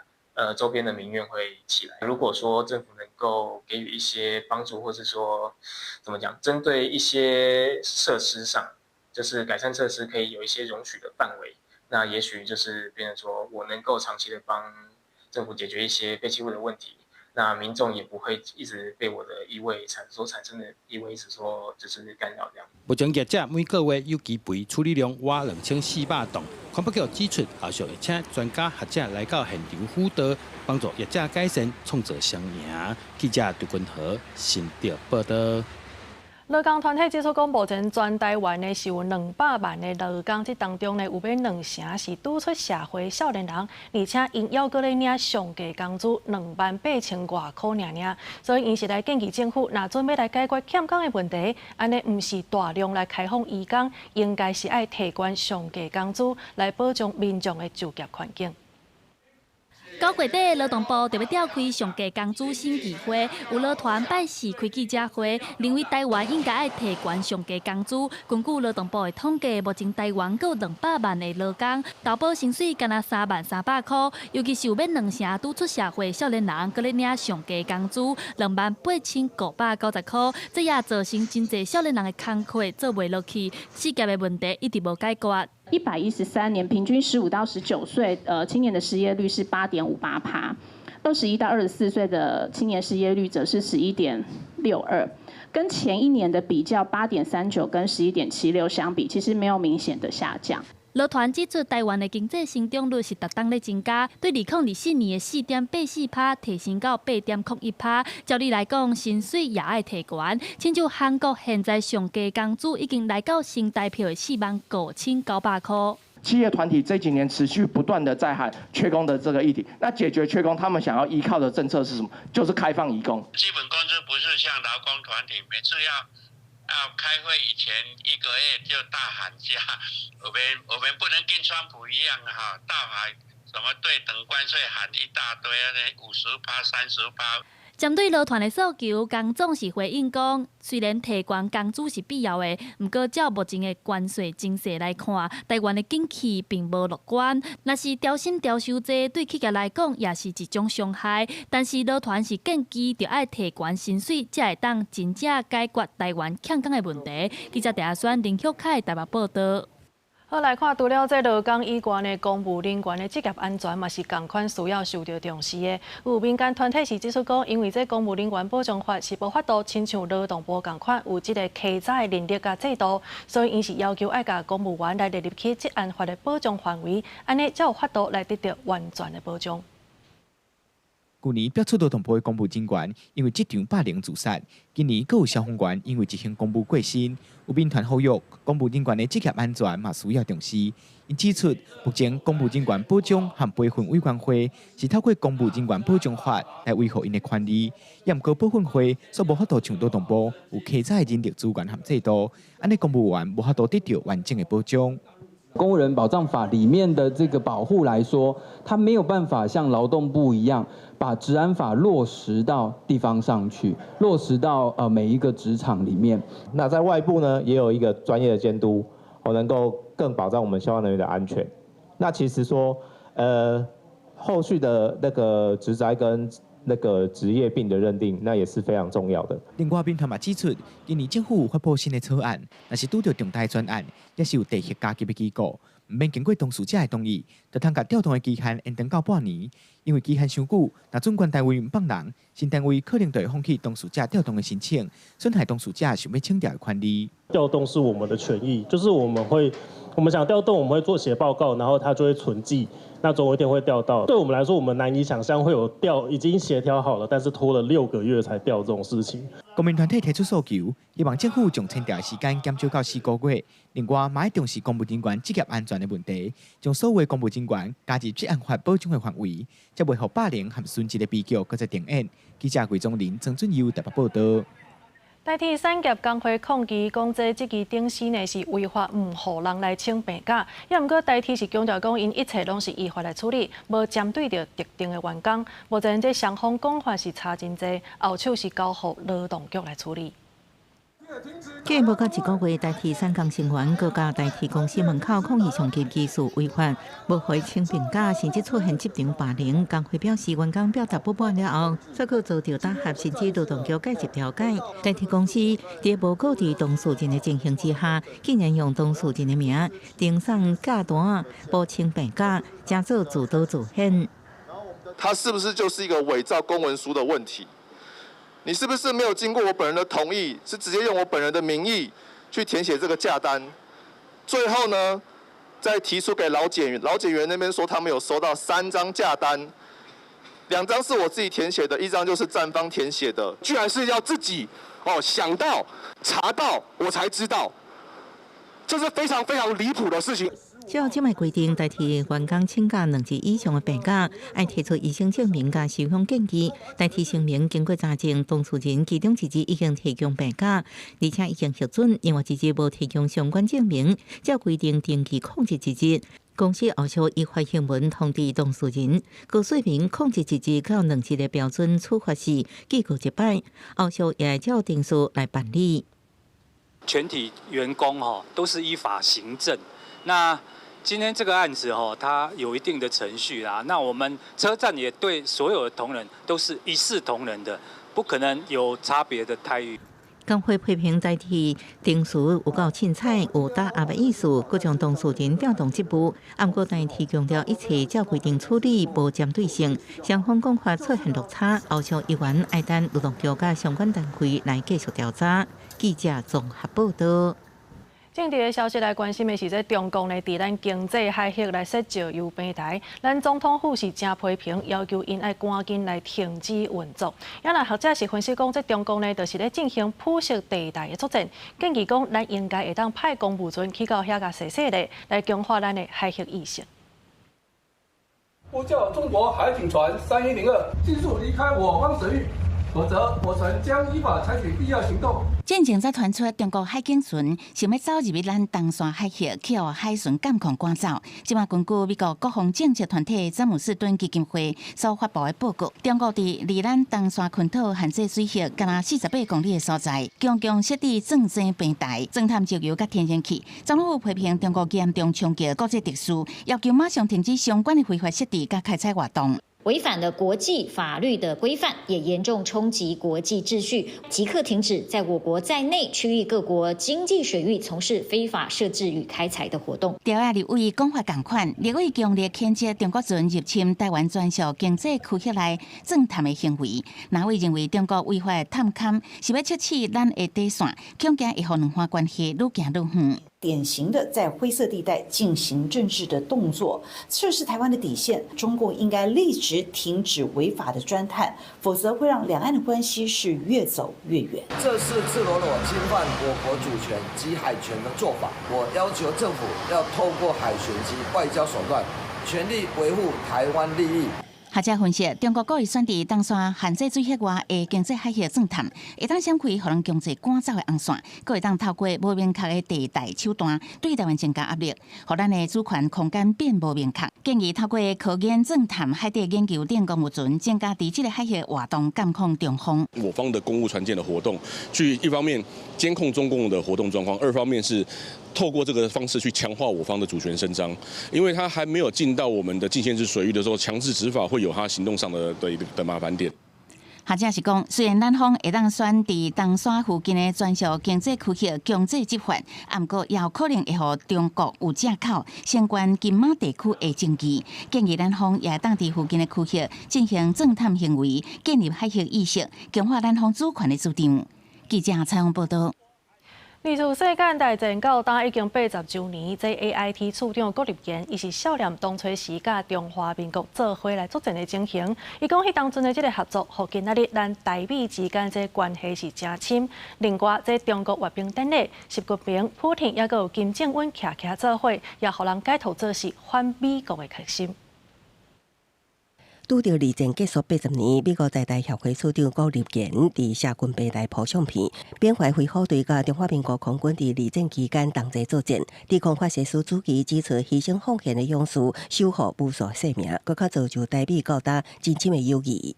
周邊的民怨會起來。如果說政府能夠給予一些幫助，或是說，怎麼講，針對一些設施上，就是改善設施可以有一些容許的範圍，那也許就是變成說我能夠長期的幫政府解決一些廢棄物的問題。那民眾也不會一直被我的異味所產生的異味一直說就是干擾這樣。目前業者每個月有機肥處理量挖2400噸，環保局指出，後續會請專家學者來到現場輔導，幫助業者改善，創造雙贏。記者杜君和新竹報道。勞工團體指出，講目前全台灣呢是有200萬的勞工，這當中呢有欲兩成是拄出社會少年人，而且𪜶猶閣咧領上低工資28,000外箍爾爾，所以𪜶是來建議政府，若準備來解決欠工的問題，按呢毋是大量來開放移工，應該是愛提懸上低工資來保障民眾的就業環境。9月底，勞動部就欲召開上低工資審議會，有勞團拜四開記者會，認為台灣應該愛提懸上低工資。根據勞動部的統計，目前台灣閣有200萬的勞工，投保薪水干焦30,300箍，尤其是有欲兩成拄出社會少年人，閣咧領上低工資28,590箍，這也造成真濟少年人的工課做袂落去，失業的問題一直無解決。113年平均15到19歲，青年的失業率是8.58趴，21到24歲的青年失業率則是11.62，跟前一年的比較8.39跟11.76相比，其實沒有明顯的下降。勞團指出，台灣的經濟成長率是逐冬咧增加，對2024年的4.84趴提升到8.01趴。照理來講，薪水也愛提懸。親像韓國現在上低工資已經來到新台票的45,900箍。企業團體這幾年持續不斷的在喊缺工的這個議題，那解決缺工，他們想要依靠的政策是什麼？就是開放移工。基本工資不是像勞工團體每次要開會以前一個月就大喊價，我們不能跟川普一樣哈，大喊什麼對等關稅喊一大堆，50趴、30趴。針對勞團的訴求，工總是回應講，雖然提懸工資是必要的，毋過照目前的關稅情勢來看，台灣的景氣並無樂觀。若是調薪調傷濟，對企業來講也是一種傷害。但是勞團是建議，著愛提懸薪水，才會當真正解決台灣欠工的問題。記者鄭阿宣、林旭凱台北報道。好，來看，除了這勞工以外呢，公務人員的職業安全嘛是仝款需要受著重視的。有民間團體是指出講，因為這公務人員保障法是無法度親像勞動部仝款有這个稽查的能力佮制度，所以𪜶是要求愛共公務員來列入去職安法的保障範圍，按呢才有法度來得著完全的保障。去年爆出勞動部的公務人員因為職場霸凌自殺，今年閣有消防員因為執行公務過身，有民團呼籲公務人員的職業安全嘛需要重視。𪜶指出，目前公務人員保障和培訓委員會是透過公務人員保障法來維護𪜶的權利，也毋過保訓會卻無法度像勞動部有稽查的人力資源和制度，按呢公務員無法度得著完整的保障。公務人保障法裡面的這個保護來說，它沒有辦法像勞動部一樣，把職安法落實到地方上去，落實到每一個職場裡面。那在外部呢，也有一個專業的監督，我能夠更保障我們消防人員的安全。那其實說，後續的那個職災跟那個職業病的認定，那也是非常重要的。另外，民團嘛指出，今年政府有發布新的草案，若是拄著重大專案，抑是有地核加級的機構，毋免經過當事者的同意，就通共調動的期限延長到半年。因為期限傷久，若主管單位毋放人，新單位可能就會放棄當事者調動的申請，損害當事者想欲請調的權利。調動是我們的權益，就是我們會，我們想調動，我們會做寫報告，然後他就會存記，那總有一天會調到。對我們來說，我們難以想象會有調已經協調好了，但是拖了6個月才調這種事情。公民團體提出訴求，希望政府將請調的時間減少到4個月。另外，嘛愛重視公務人員職業安全的問題，將所有公務人員加入職安法保障的範圍，才袂予霸凌和殉職的悲劇閣再重演。記者魏宗林、曾俊佑台北報道。台鐵產業工會抗議講，這支頂絲呢是違法，毋予人來請病假。也毋過台鐵是強調講，𪜶一切攏是依法來處理，無針對著特定的員工。目前這雙方講法是差真濟，後手是交予勞動局來處理。過無夠一個月，台鐵產工成員閣共台鐵公司門口抗議上級技術違法，無予請病假，甚至出現職場霸凌。工會表示，員工表達不滿了後，煞閣遭著打壓，甚至勞動局介入調解。台鐵公司佇無告知當事人的情形之下，竟然用當事人的名呈送假單，報請病假，成做自導自演。他是不是就是一個偽造公文書的問題？你是不是沒有經過我本人的同意，是直接用我本人的名義去填寫這個假單？最後呢，再提出給勞檢員，勞檢員那邊說他們有收到三張假單，兩張是我自己填寫的，一張就是站方填寫的。居然是要自己哦想到查到我才知道，這是非常非常離譜的事情。照這擺規定，台鐵員工請假兩日以上的病假，愛提出醫生證明佮受訪建議。台鐵聲明經過查證，當事人其中一日已經提供病假，而且已經核准，另外一日無提供相關證明，照規定登記曠職一日。公司後續已發信文通知當事人，閣說明曠職一日到兩日的標準處罰是記過一擺，後續也會照程序來辦理。全體員工吼都是依法行政，那今天這個案子吼，它有一定的程序啦。那我們車站也對所有的同仁都是一視同仁的，不可能有差別的待遇。工會批評台鐵程序有夠凊彩，有打壓的意思，閣將當事人調動職務。毋過台鐵強調一切照規定處理，無針對性。雙方講法出現落差，後續猶原愛等勞動局佮相關單位來繼續調查。記者綜合報道。政治的消息來關心的是，這中共呢，佇咱經濟海域來設石油平台，咱總統府是誠批評，要求𪜶愛趕緊來停止運作。也若學者是分析講，這中共呢，就是咧進行灰色地帶的作戰，建議講，咱應該會當派公務船去到遐共踅踅咧，來強化咱的海域意識。呼叫中國海警船3102，盡速離開我方水域。否則，我船將依法採取必要行動。進前才傳出中國海警船想欲走入去咱東沙海域，去予海巡監控趕走。這馬根據美國國防政策團體詹姆斯頓基金會所發布的報告，中國佇離咱東沙群島限制水域敢若48公里的所在，強強設置鑽井平台，鑽探石油佮天然氣。總統府批評中國嚴重衝擊國際秩序，要求馬上停止相關的非法設置佮開採活動。違反了國際法律的規範，也嚴重衝擊國際秩序，即刻停止在我國在內區域各國經濟水域從事非法設置與開採的活動。朝野立委講法仝款，立委強烈譴責中國船入侵台灣專屬經濟區域內鑽探的行為。藍委認為中國違法探勘是欲測試咱的底線，恐驚會予兩岸關係愈行愈遠。典型的在灰色地帶進行政治的動作，測試台灣的底線。中共應該立即停止違法的鑽探，否則會讓兩岸的關係是越走越遠。這是赤裸裸侵犯我國主權及海權的做法。我要求政府要透過海巡及外交手段，全力維護台灣利益。學者分析，中國故意選佇東沙限制水域外的經濟海域鑽探，會當閃開予人強制趕走的紅線，閣會當透過無明確的地帶手段對台灣增加壓力，予咱的主權空間變無明確。建議透過科研鑽探海底研究等公務船，增加佇這个海域活動監控中方。我方的公務船艦的活動，去一方面監控中共的活動狀況，二方面是透過這個方式去強化我方的主權伸張，因為他還沒有進到我們的禁限制水域的時候，強制執法會有他行動上的麻煩點。學者是講，雖然咱方會當選佇東沙附近的專屬經濟區域強制執法，毋過也有可能會予中國有藉口相關金馬地區的爭議。建議咱方也當佇附近的區域進行鑽探行為，建立海域意識，強化咱方主權的主張。記者採訪報導。二次世界大戰到今已經80週年，這 AIT 處長郭立言，伊是少年當初時佮中華民國做伙來作戰的情形。伊講彼當陣的這个合作，予今仔日咱台美之間這關係是誠深。另外，這中國閱兵典禮，習近平、普廷抑閣有金正恩徛徛做伙，也予人解讀做是反美國的決心。拄著二戰結束80年，美國在台協會處長顧立言佇社群平台 po 相片，緬懷飛虎隊佮中華民國空軍佇二戰期間同齊作戰，抵抗法西斯主義，指出犧牲奉獻的勇士守護無數生命，閣較造就台美到今真深的友誼。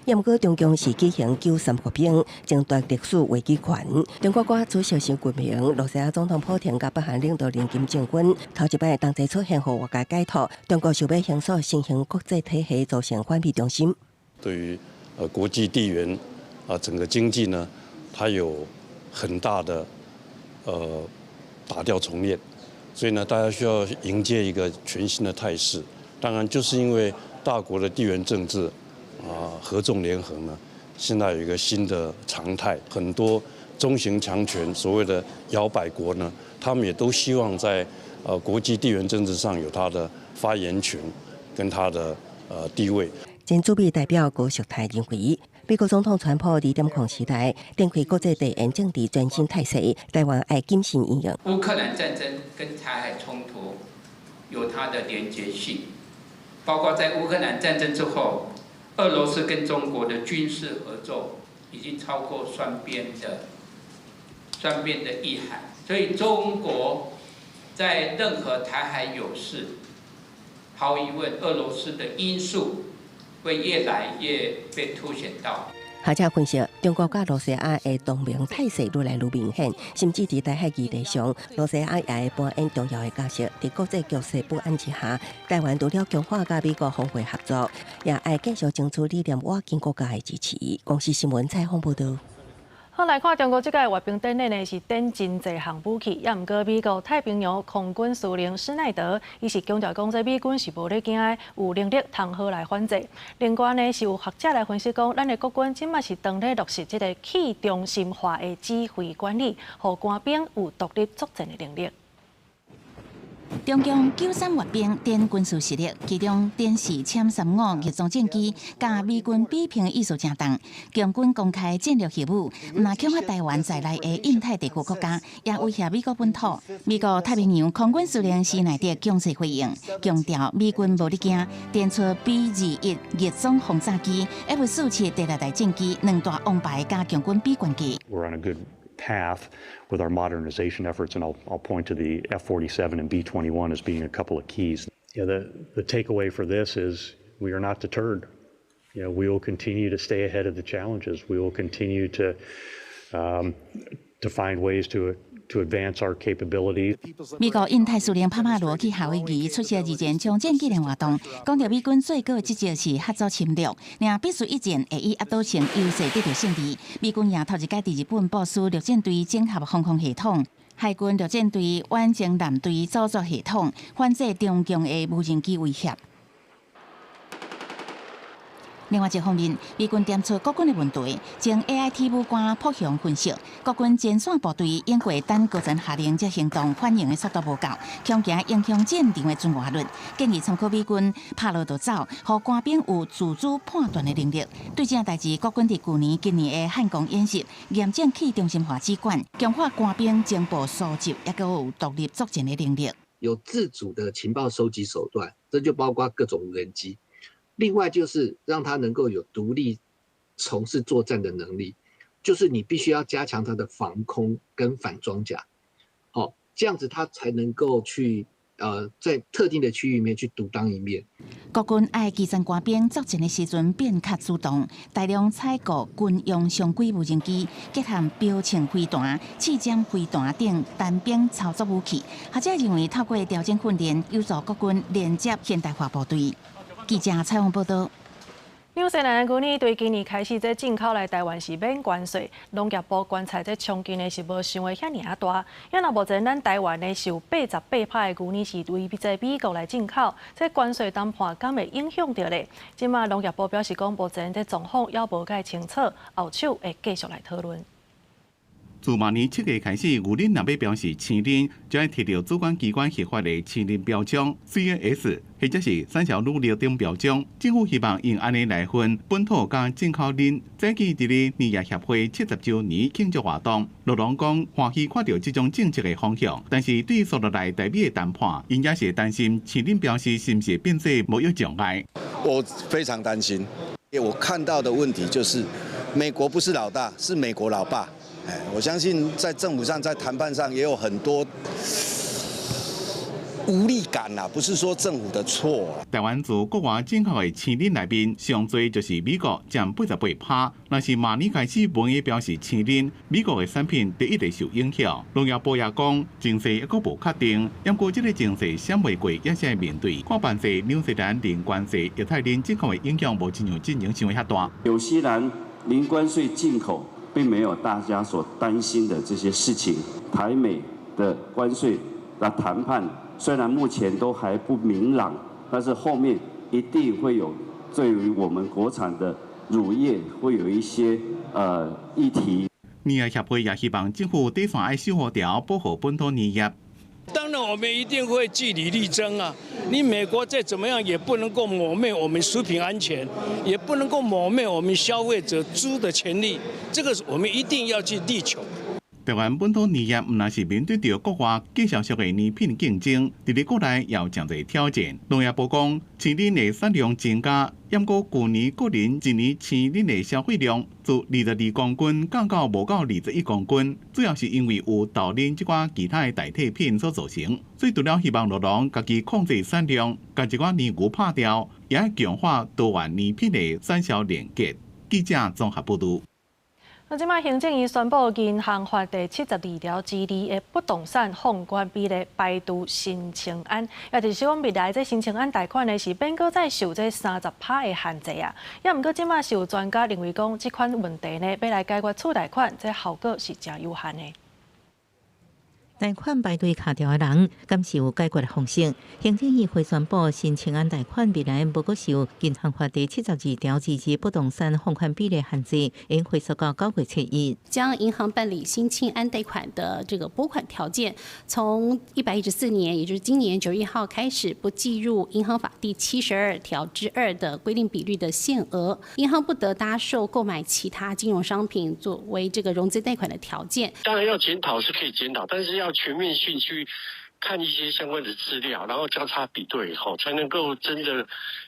毋過中共是舉行93閱兵，爭奪歷史話語權。中國國主席習近平、羅西亞總統普廷佮北韓領導人金正恩，頭一擺同齊出現，予外界解讀，中國想欲形塑新型國際體系，組成反美中心。對於國際地緣啊，整個經濟呢，它有很大的打掉重練，所以呢，大家需要迎接一個全新的態勢。當然，就是因為大國的地緣政治。啊，合縱連橫呢，現在有一個新的常態，很多中型強權，所謂的搖擺國呢，他們也都希望在國際地緣政治上有他的發言權跟他的地位。前駐美代表高淑泰認為，美國總統川普2.0時代展開國際地緣政治全新態勢，台灣愛謹慎應用。烏克蘭戰爭跟台海衝突有它的連結性，包括在烏克蘭戰爭之後，俄羅斯跟中國的軍事合作已經超過雙邊的意涵，所以中國在任何台海有事，毫無疑問，俄羅斯的因素會越來越被凸顯到。學者分析，中國佮羅西亞的同盟態勢愈來愈明顯，甚至佇台海議題上，羅西亞也會扮演重要的角色。佇國際局勢不安之下，台灣除了強化佮美國防衛合作，也愛繼續爭取理念倚近國家的支持。公視新聞採訪報導。好，來看中國這屆閱兵典禮呢，是展真濟項武器，也毋過美國太平洋空軍司令施耐德，伊是強調講，這美軍是無咧驚的，有能力通好來反制。另外呢，是有學者來分析講，咱的國軍這馬是當咧落實這个去中心化的指揮管理，予官兵有獨立作戰的能力。中共93閱兵展軍事實力，其中展示殲35逆裝戰機，佮美軍比拼意思誠重。共軍公開戰略核武，毋但恐嚇台灣在內的印太地區國家，也威脅美國本土。美國太平洋空軍司令施耐德強勢回應，強調美軍無咧驚，展出 B-21逆裝轟炸機、F-47第六代戰機兩大王牌佮共軍比懸架。 We're on a good path with our modernization efforts, and I'll point to the F-47 and B-21 as being a couple of keys. The takeaway for this is we are not deterred. We will continue to stay ahead of the challenges. We will continue to find ways to advance our capability. 美國印太司令帕馬羅去夏威夷出席二戰槍戰紀念活動，講著美軍最高的職責是嚇阻侵略，若必須一戰會以壓倒性優勢得著勝利。美軍也頭一擺佇日本部署陸戰隊整合防空系統、海軍陸戰隊遠程艦隊操作系統，反制中共的無人機威脅。另外一方面，美軍點出國軍的問題，將 AIT 武官曝雄分析，國軍前線部隊經過等高層下令這行動反應的速度無夠，恐驚影響戰場的存活率，建議參考美軍拍落就走，予官兵有自主判斷的能力。對這代誌，國軍佇舊年、今年的漢光演習，嚴正去中心化指管，強化官兵情報蒐集，抑閣有獨立作戰的能力。有自主的情報收集手段，這就包括各種無人機。另外就是讓他能夠有獨立從事作戰的能力，就是你必須要加強他的防空跟反裝甲，好，這樣子他才能夠去在特定的區域裡面去獨當一面。國軍愛基層官兵作戰的時陣變較主動，大量採購軍用常規無人機，結合標槍飛彈、刺針飛彈等單兵操作武器。學者認為，透過調整訓練，有助國軍連接現代化部隊。記者採訪報導。紐西蘭的牛奶對今年開始，這進口來台灣是免關稅。農業部觀察這衝擊呢是無想的遐爾仔大。因為目前咱台灣呢是有88%的牛奶是對這美國來進口，這關稅談判敢會影響著咧？這馬農業部表示講，目前這狀況猶無蓋清楚，後手會繼續來討論。自明年7月開始，牛奶若欲標示青奶，就愛提著主管機關核發的青奶標章 CAS，或者是產銷履歷等標章。政府希望用按呢來分本土佮進口奶。早起佇咧奶業協會70週年慶祝活動，羅龍講歡喜看著這種政策的方向，但是對紲落來台美的談判，𪜶也是擔心青奶標示是毋是變做貿易障礙。我非常擔心，我看到的問題就是美國不是老大，是美國老爸。哎，我相信在政府上，在談判上也有很多無力感啦，不是說政府的錯。台灣自國外進口的青奶內面，上濟就是美國佔88%。若是明年開始無愛標示青奶，美國的產品第一個受影響。農業部也講，情勢猶閣無確定，毋過這个情勢閃袂過，也是愛面對。看辦稅、紐西蘭零關稅、液態奶進口的影響無親像進前想的遐大。紐西蘭零關稅進口，並沒有大家所擔心的這些事情。台美的關稅的談判雖然目前都還不明朗，但是後面一定會有對於我們國產的乳業會有一些議題。奶業協會也希望政府底線愛守護牢，保護本土奶業。當然，我們一定會據理力爭啊！你美國再怎麼樣，也不能夠抹滅我們食品安全，也不能夠抹滅我們消費者豬的權利。這個我們一定要去力求。台灣本土奶業毋但是面對著國外寄銷俗的奶品競爭，佇咧國內也有誠濟挑戰。農業部講，青奶的產量增加，毋過舊年國人一年青奶的消費量自22公斤降到無夠21公斤，主要是因為有豆奶這寡其他的代替品所造成。所以除了希望酪農家己控制產量，共這寡奶牛拍掉，也愛強化多元奶品的產銷連結。記者綜合報導。那這擺行政院宣布，銀行法第72條之2的不動產放款比例排除新青安，也就是講未來這新青安貸款呢是免閣再受這30%的限制啊。也毋過這擺是有專家認為講，這款問題呢，欲來解決厝貸款，這效果是誠有限的。貸款排隊卡著的人，敢是有解決的方式？行政院會宣布，新青安貸款未來無閣受銀行法第72條之2不動產放款比例限制，應恢復到9月7日。將銀行辦理新青安貸款的這個撥款條件，從114年，也就是今年9月1號開始，不計入銀行法第72條之2的規定比率的限額，銀行不得搭售購買其他金融商品作為這個融資貸款的條件。當然要檢討是可以檢討，但是要全面性去看一些相關的資料，然後交叉比對，吼，才能夠真的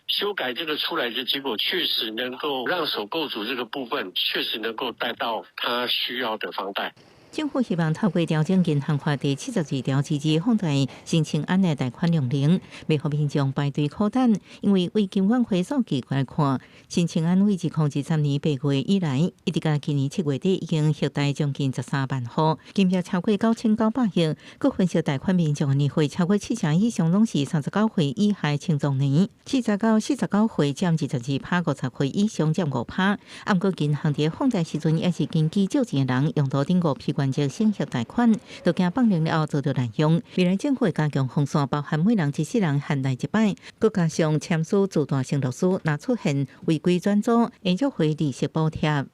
修改這個出來的結果，確實能夠讓首購族這個部分確實能夠貸到他需要的房貸。政府希望透過調整銀行法第72條之2放大新青安的貸款量能，袂予民眾排隊苦等。因為對金管會數據來看，新青安對2023年8月以來，一直到今年7月底，已經核貸將近13萬戶，金額超過9900億。閣分析貸款民眾的年歲超過七成以上，攏是39歲以下青壯年，40到49歲佔22%，50歲以上佔5%。毋過銀行佇放貸時陣，也是根據借錢的人用途頂五批原則審核貸款，都驚放貸了後遭著濫用。未來政府會加強防線，包含每人一世人限貸一擺，閣加上簽署自貸承諾書，若出現違規轉租，會約回利息補貼。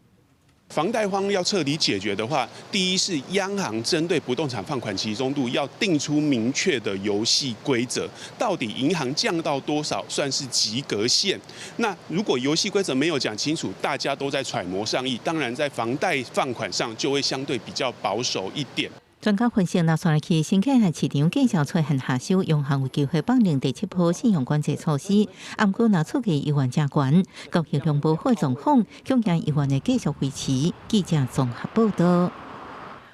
房貸荒要徹底解決的話，第一是央行針對不動產放款集中度要定出明確的遊戲規則，到底銀行降到多少算是及格線？那如果遊戲規則沒有講清楚，大家都在揣摩上意，當然在房貸放款上就會相對比較保守一點。專家分析，若紲落去新建案市場繼續出現下修，央行有機會放寬第七波信用管制措施。毋過，若厝價猶原誠懸，交易量無好狀況，恐驚猶原會繼續維持。記者綜合報導。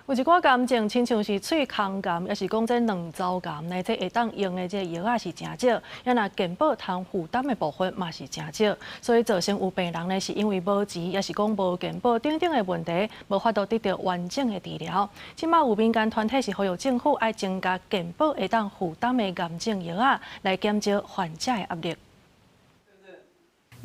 有一寡癌症，親像是喙空癌，抑是講這卵巢癌呢，這會當用的這藥仔是誠少，也若健保通負擔的部分嘛是誠少，所以造成有病人呢是因為無錢，抑是講無健保等等的問題，無法度得到完整的治療。這擺有民間團體是呼籲政府愛增加健保會當負擔的癌症藥仔，來減少患者的壓力。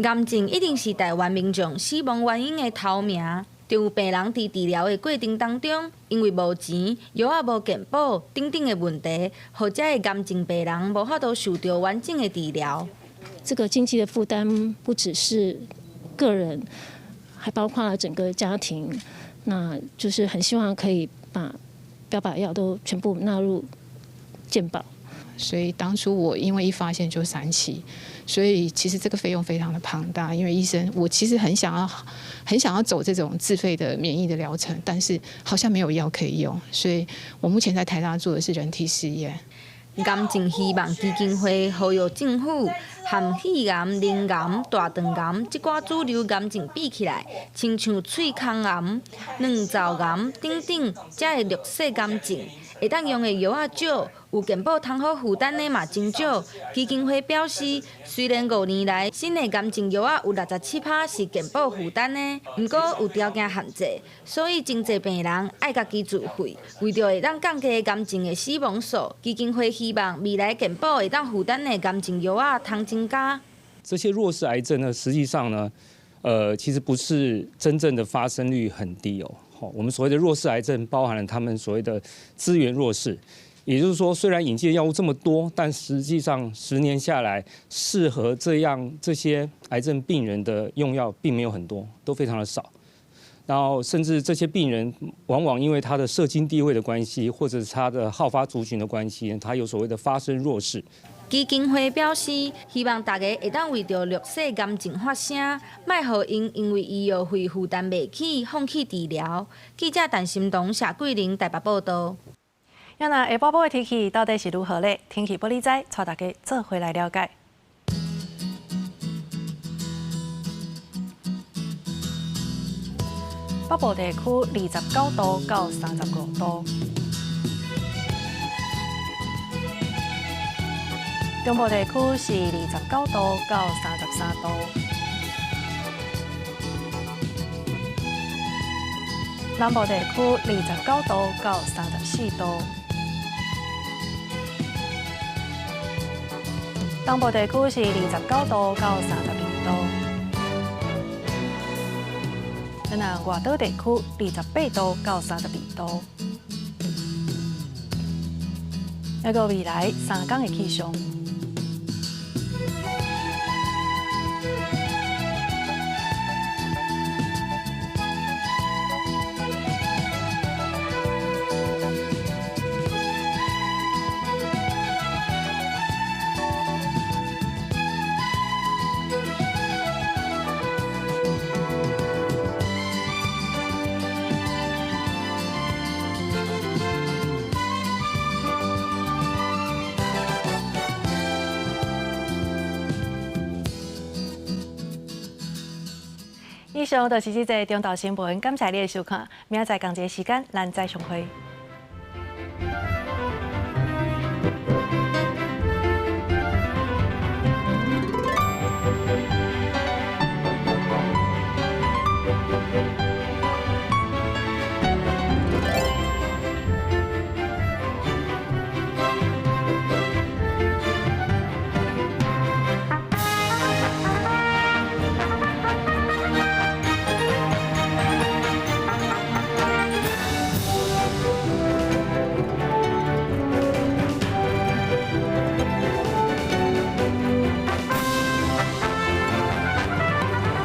癌症一定是台灣民眾死亡原因的頭名。就有病人佇治療的過程當中，因為無錢、藥仔無健保等等的問題，予遮的癌症病人無法度受著完整的治療。這個經濟的負擔不只是個人，還包括了整個家庭。那就是很希望可以把標靶藥都全部納入健保。所以當初我因為一發現就三期，所以其實這個費用非常的龐大。因為醫生，我其實很想要，很想要走這種自費的免疫的療程，但是好像沒有藥可以用。所以我目前在台大做的是人體試驗。癌症希望基金會呼籲政府，含肺癌、淋癌、大腸癌這寡主流癌症比起來，親像喙腔癌、卵巢癌等等，這个弱勢癌症會當用的藥仔少，有健保通好負擔的嘛真少。基金會表示，雖然5年來新的癌症藥仔有67%是健保負擔的，毋過有條件限制，所以真濟病人愛家己自費。為著會當降低癌症的死亡數，基金會希望未來健保會當負擔的癌症藥仔通增加。這些弱勢癌症呢，實際上呢，其實不是真正的發生率很低哦。我們所謂的弱勢癌症，包含了他們所謂的資源弱勢，也就是說，雖然引進藥物這麼多，但實際上10年下來，適合這些癌症病人的用藥並沒有很多，都非常的少。然後，甚至這些病人往往因為他的社經地位的關係，或者是他的好發族群的關係，他有所謂的發生弱勢。基金會表示，希望大家會當為著弱勢癌症發聲，莫予𪜶因為醫藥費負擔袂起，放棄治療。記者陳心彤、謝桂玲台北報道。那下晡晡的天氣到底是如何咧？天氣玻璃仔，帶大家做伙來了解。北部地區29度到35度。中部地區是29度到33度，南部地區29度到34度，東部地區是29度到32度，那外島地區28度到32度，抑閣未來3天的氣象。以上就是這節中晝新聞，感謝你的收看，明仔載仝一个時間，咱再相會。